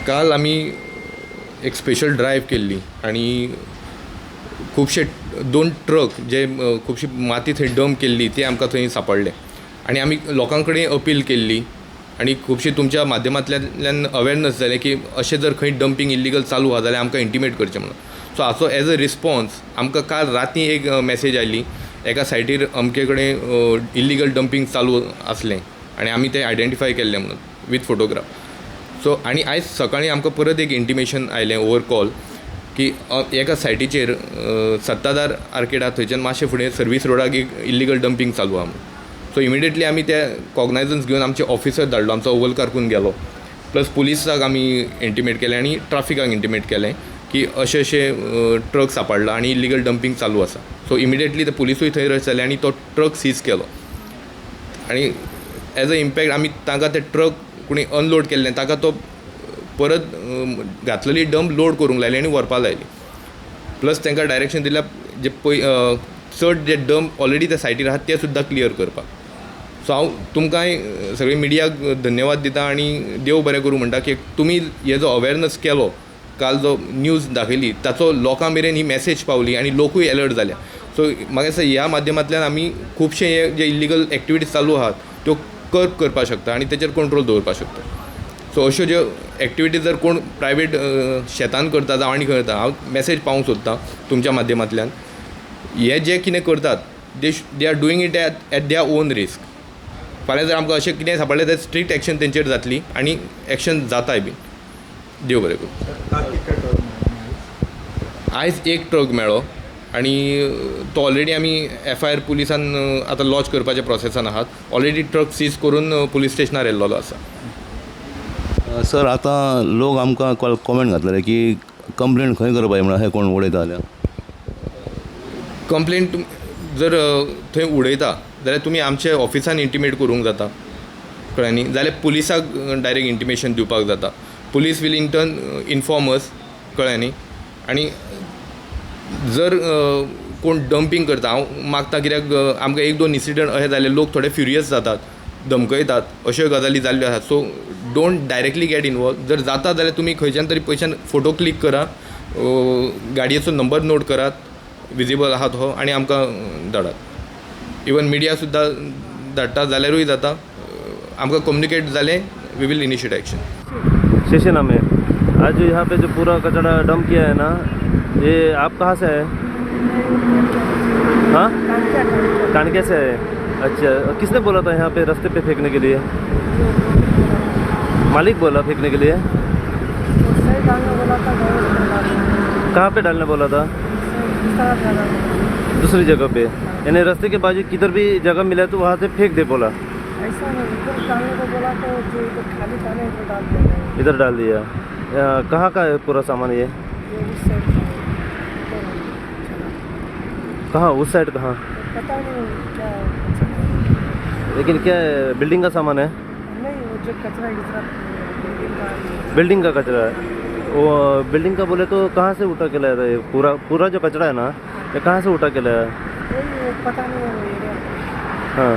काल आमी एक स्पेशल ड्रायव्ह केल्ली आनी खुबशे दोन ट्रक जे खुबशी माती थंय डंप केल्ली ती आमकां थंय सांपडले आनी आमी लोकां कडेन अपील केल्ली आनी खुबशे तुमच्या माध्यमांतल्यान अवेरनस जालें की अशें जर खंय डंपींग इलिगल चालू आसा जाल्यार आमकां इंटिमेट करचें म्हणून. सो हाचो एज अ रिस्पोन्स आमकां काल राती एक मॅसेज आयली, एका सायटीर अमके कडेन इलिगल डंपींग चालू आसलें आनी आमी तें आयडेंटिफाय केल्लें म्हणून विथ फोटोग्राफ. सो आनी आयज सकाळीं आमकां परत एक इंटिमेशन आयलें ओवर कॉल की एका सायटीचेर सत्ताधार आर्केड आसा थंयच्यान मातशें फुडें सर्वीस रोडाक एक इलिगल डंपींग चालू आसा म्हणून. सो इमिडिएटली आमी ते कॉग्नायजन्स घेवन आमचे ऑफिसर धाडलो, आमचो अव्वल कारकून गेलो, प्लस पुलिसाक आमी इंटिमेट केलें आनी ट्राफिकाक इंटिमेट केलें की अशें अशें ट्रक सांपडला आनी इलिगल डंपींग चालू आसा. सो इमिडिएटली ते पुलिसूय थंय रश जाले आनी तो ट्रक सीज केलो आनी एज अ इम्पॅक्ट आमी तांकां ते ट्रक कोणी अनलोड केल्ले ताका तो परत घातलेली डंप लोड करूंक लायली आनी व्हरपाक लायली. प्लस तांकां डायरेक्शन दिल्या जे पय चड जे डंप ऑलरेडी त्या सायटीर आसात ते सुद्दां क्लियर करपाक. सो हांव तुमकांय सगळे मिडियाक धन्यवाद दिता आनी देव बरें करूं म्हणटा की तुमी हे जो अवेरनस केलो, काल जो न्यूज दाखयली ताचो लोकां मेरेन ही मॅसेज पावली आनी लोकूय एलर्ट जाल्या. सो म्हाका दिसता ह्या माध्यमांतल्यान आमी खुबशे हे जे इलिगल एक्टिविटीज चालू आहात त्यो कर्ब करपाक शकता आनी तेचेर कंट्रोल दवरपाक शकता. सो अश्यो ज्यो एक्टिविटीज जर कोण प्रायवेट शेतान करता जावं आनी खंय करता, हांव मॅसेज पावोवंक सोदतां तुमच्या माध्यमांतल्यान, हे जे कितें करतात they are doing it at their own risk. फाल्यां जर आमकां अशें कितें सांपडलें जाल्यार स्ट्रिक्ट एक्शन तेंचेर जातली आनी एक्शन जाताय बी. देव बरें करूं. आयज एक ट्रक मेळ्ळो आनी तो ऑलरेडी आमी एफ I R पुलिसान आतां लॉज करपाच्या प्रोसेसान आहात. ऑलरेडी ट्रक सीज करून पुलीस स्टेशनार येयल्लो आसा. सर, आतां लोक आमकां कॉमेंट घातलेले की कंप्लेन खंय करपाची म्हणून अशें कोण उडयता जाल्यार कंप्लेन जर थंय उडयता जाल्यार तुमी आमच्या ऑफिसान इंटिमेट करूंक जाता, कळ्ळें न्ही, जाल्यार पुलिसाक डायरेक्ट इंटिमेशन दिवपाक जाता. Police will in turn inform us, कळ्ळें न्ही. आनी जर कोण डंपींग करता, हांव मागता कित्याक आमकां एक दोन इन्सिडंट अशें जाले, लोक थोडे फ्युरियस जातात, धमकयतात, अश्यो गजाली जाल्ल्यो आसात. So don't directly get involve. जर जाता जाल्यार तुमी खंयच्यान तरी पयशान फोटो क्लिक करा, गाडयेचो नंबर नोट करात, विजिबल आहा तो, आनी आमकां धाडात. इवन मिडिया सुद्दां धाडटा जाल्यारूय जाता. आमकां कम्युनिकेट जालें, we will initiate action. Station में आज जो यहाँ पे जो पूरा कचरा डंप किया है ना, ये आप कहाँ से आए? हाँ, कानके से आए. अच्छा, किसने बोला था यहाँ पे रास्ते पे फेंकने के लिए? मालिक बोला फेंकने के लिए? कहाँ पे डालने बोला था? दूसरी जगह पे, यानी रास्ते के बाजू किधर भी जगह मिला तो वहाँ से फेंक दे बोला. ऐसा नहीं, इधर डालने को बोला तो जो इधर खाली था ना इधर डाल दिया. इधर डाल दिया. कहाँ का है पूरा सामान ये? ये उस साइड का है। कहाँ उस साइड कहाँ? पता नहीं क्या. लेकिन क्या है, बिल्डिंग का सामान है? नहीं, वो जो कचरा कचरा बिल्डिंग का. बिल्डिंग का कचरा है वो. बिल्डिंग का बोले तो कहाँ से उठा के लाया था ये पूरा? पूरा जो कचरा है ना, ये कहाँ से उठा के लाया? वही, वो पता नहीं वो एरिया. हाँ.